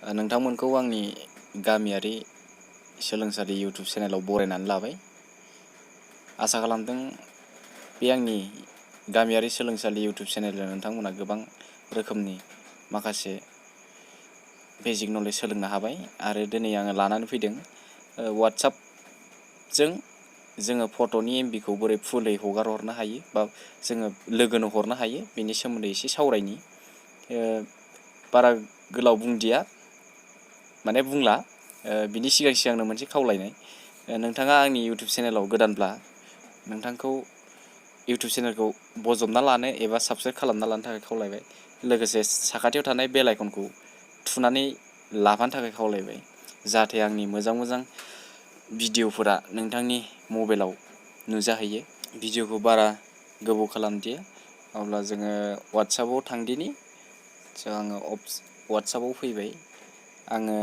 नोंथांमोनखौ आंनि गामियारि सोलोंसालि इउटुब चेनेलाव बरायनानै लाबाय। आसा खालामदों बे आंनि गामियारि सोलोंसालि इउटुब चेनेलाव नोंथांमोना गोबां रोखोमनि माखासे बेसिक नलेज सोलोंनो हाबाय आरो दिनै आङो लानानै फैदों वाट्सएपजों जोङो फट'नि एमबिखौ बोरै फुलै हगार हरनो हायो बा जोङो लोगोनो हरनो हायो बेनि सोमोन्दै एसे सावरायनि। बारा गोलाव बुंदिया माने बुंला बिनि सिगांनो मोनसे खावलायनाय, नोंथाङा आंनि इउटुब चेनेलाव गोदानब्ला नोंथांखौ इउटुब चेनेलखौ बजबना लानो एबा साबस्क्राइब खालामना लानो थाखाय खावलायबाय। लोगोसे साखाथियाव थानाय बेल आइकनखौ थुनानै लाफानो थाखाय खावलायबाय, जाहाथे आंनि मोजां भिडिअफोरा नोंथांनि मबाइलाव नुजाहैयो। भिडिअखौ बारा गोबाव खालामदिया, अब्ला जोङो वाट्सएपआव थांदिनि। आङो वाट्सएपआव फैबाय। आङो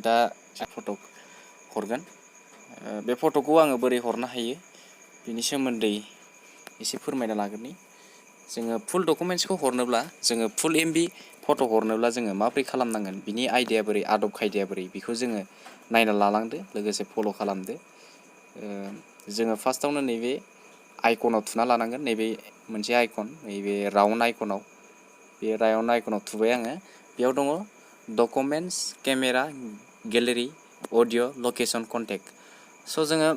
दा फट' हरगोन। बे फट'खौ आङो बोरै हरनो हायो बिनि सोमोन्दै एसे फोरमायना लाग्रोनि। जोङो फुल डकुमेन्टसखौ हरनोब्ला, जोङो फुल एमबि फट' हरनोब्ला जोङो माबोरै खालामनांगोन, बिनि आइडिया बोरै, आदब खायदाया बोरै, बेखौ जोङो नायना लालांदो, लोगोसे फल' खालामदो। जोङो फार्स्टआवनो नैबे आइकनाव थुना लानांगोन। नैबे मोनसे आइकन, नैबे राउन्ड आइकनाव, बे राउन्ड आइकनाव थुबाय आङो। बेयाव दङ डकुमेन्टस, केमेरा, गेलेरि, अडिअ', लकेसन, कन्टेक्ट। स' जोङो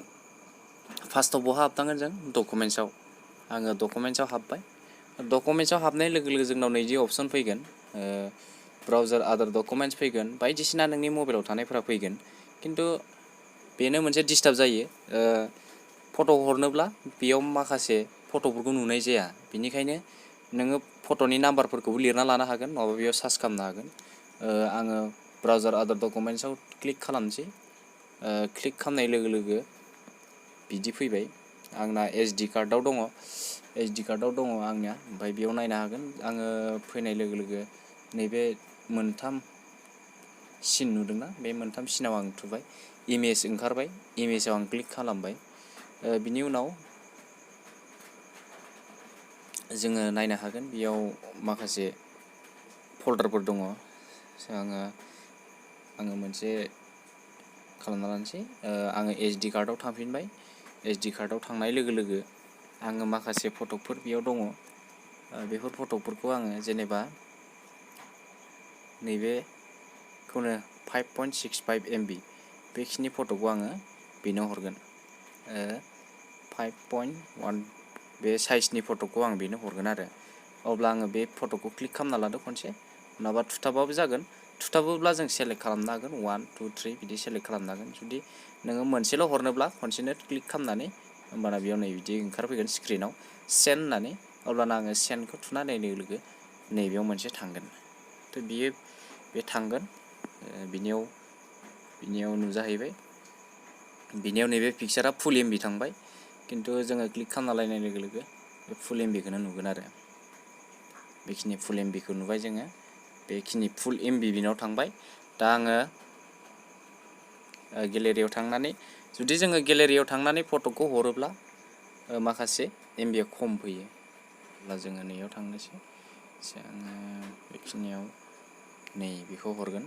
फार्स्टआव बहा हाबनांगोन, जों डकुमेन्टसआव। आङो डकुमेन्टसआव हाबबाय। डकुमेन्टसआव हाबनाय लोगो लोगो जोंनाव नैदि अपसन फैगोन, ब्राउजार आदार डकुमेन्टस फैगोन, बायदिसिना नोंनि मबाइलाव थानायफोरा फैगोन। खिन्थु बेनो मोनसे डिस्टार्ब जायो, फट' हरनोब्ला बेयाव माखासे फट'फोरखौ नुनाय जाया। बेनिखायनो नोङो फट'नि नाम्बारफोरखौबो लिरना लानो हागोन, नङाबा बेयाव सार्च खालामनो हागोन। आङो ब्राउजार आदार डकुमेन्टसआव क्लिक खालामसै। क्लिक खालामनाय लोगो लोगो बिदि फैबाय। आंना एसडि कार्डआव दङ, आंनिया। ओमफ्राय बेयाव नायनो हागोन। आङो फैनाय लोगो लोगो नैबे मोनथाम सिन नुदोंना, बे मोनथाम सिनाव आं थुबाय। इमेज ओंखारबाय, इमेजाव आं क्लिक खालामबाय। बिनि उनाव जोङो नायनो हागोन बेयाव माखासे फल्डारफोर दङ। आङो मोनसे खालामना लानोसै। आङो एसडि कार्डआव थांफिनबाय। एसडि कार्डआव थांनाय लोगो लोगो आङो माखासे फटकफोर बेयाव दङ। बेफोर फटकफोरखौ आङो जेनेबा नैबेखौनो 5.65 MB बेखिनि फट'खौ आङो बेनो हरगोन। 5.1 बे साइजनि फट'खौ आं बेनो हरगोन आरो। अब्ला आङो बे फट'खौ क्लिक खालामना लादो खनसे, नङाबा थुथाबाबो जागोन। थुथाबोब्ला जों सेलेक्ट खालामनो हागोन, 1, 2, 3 बिदि सेलेक्ट खालामनो हागोन। जुदि नोङो मोनसेल' हरनोब्ला खनसेनो क्लिक खालामनानै, होमबाना बेयाव नै बिदि ओंखारफैगोन स्क्रिनाव सेन्ड होननानै। अब्लाना आङो सेन्डखौ थुना होनाय लोगो लोगो नैबेयाव मोनसे थांगोन। थ' बे थांगोन। बिनियाव नुजाहैबाय। बिनियाव नैबे पिक्सारा फुल एमबि थांबाय। खिन्थु जोङो क्लिक खालामना लायनाय लोगो लोगो बे फुल एमबिखौनो नुगोन आरो। बेखिनि फुल एमबिखौ नुबाय जोङो। बेखिनि फुल एमबि बिनाव थांबाय। दा आङो गेलेरियाव थांनानै, जुदि जोङो गेलेरियाव थांनानै फट'खौ हरोब्ला माखासे एमबिया खम फैयो। अब्ला जोङो नैयाव थांनोसै। आङो बेखिनियाव नै बेखौ हरगोन।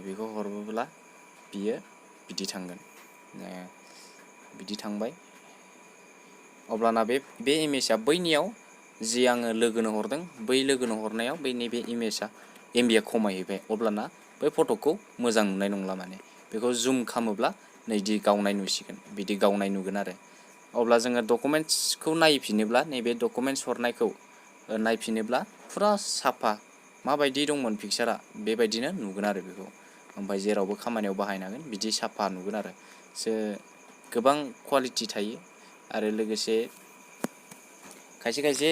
बेखौ हरोब्ला बियो बिदि थांगोन। बिदि थांबाय। अब्लाना बे इमेजआ बैनियाव जि आङो लोगोनो हरदों, बै लोगोनो हरनायाव बै नैबे एमबिया खमायहैबाय। अब्लाना बै फट'खौ मोजां नुनाय नंला माने। बेखौ जुम खालामोब्ला नैदि गावनाय नुसिगोन, बिदि गावनाय नुगोन आरो। अब्ला जोङो डकुमेन्टसखौ नायफिनोब्ला, नैबे डकुमेन्टस हरनायखौ नायफिनोब्ला फुरा साफा माबायदि दंमोन पिक्सारा, बेबायदिनो नुगोन आरो बेखौ। ओमफ्राय जेरावबो खामानियाव बाहायनो हागोन, बिदि साफा नुगोन आरो। गोबां कुवालिटि थायो। आरो लोगोसे खायसे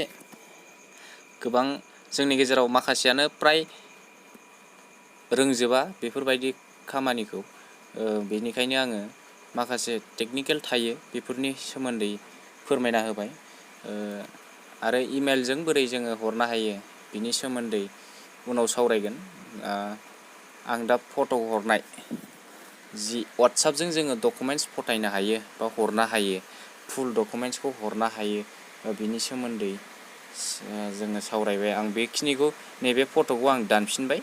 गोबां जोंनि गेजेराव माखासेयानो फ्राय रोंजोबा बेफोरबायदि खामानिखौ। बेनिखायनो आङो माखासे टेकनिकेल थायो, बेफोरनि सोमोन्दै फोरमायना होबाय। आरो इमेलजों बोरै जोङो हरनो हायो बिनि सोमोन्दै उनाव सावरायगोन। आं दा फट' हरनाय, जि वाट्सएपजों जोङो डकुमेन्टस फथायनो हायो बा हरनो हायो, फुल डकुमेन्टसखौ हरनो हायो, बिनि सोमोन्दै जोङो सावरायबाय। आं बेखिनिखौ नैबे फट'खौ आं दानफिनबाय,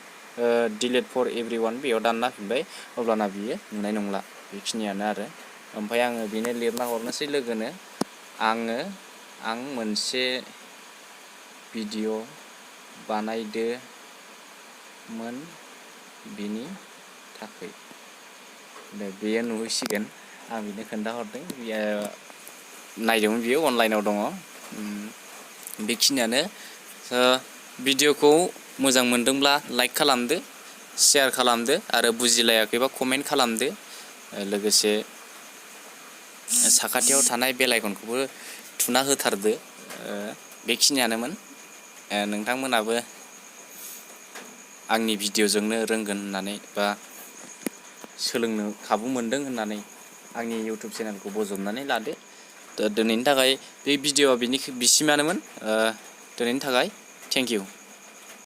डिलिट फर एभ्रिवान बेयाव दानना होफिनबाय, अब्लाना बियो नुनाय नंला। बेखिनियानो आरो ओमफ्राय आङो बेनो लिरना हरनोसै लोगोनो, आं मोनसे भिडिअ' बानायदोंमोन बिनि थाखाय। बेयो नुहैसिगोन, आं बिनो खोन्थाहरदों। बियो नायदोंमोन, बियो अनलाइनाव दङ। बेखिनियानो। भिडिअ'खौ मोजां मोनदोंब्ला लाइक खालामदो, शेयार खालामदो आरो बुजिलायाखैबा कमेन्ट खालामदो। लोगोसे साखाथियाव थानाय बेल आइकनखौबो थुना होथारदो। बेखिनियानोमोन। नोंथांमोनाबो आंनि भिडिअ'जोंनो रोंगोन होननानै बा सोलोंनो खाबु मोनदों होननानै आंनि इउटुब चेनेलखौ बजबनानै लादो। दिनैनि थाखाय बे भिडिअ'आ बिसिमानोमोन। दिनैनि थाखाय थेंक इउ।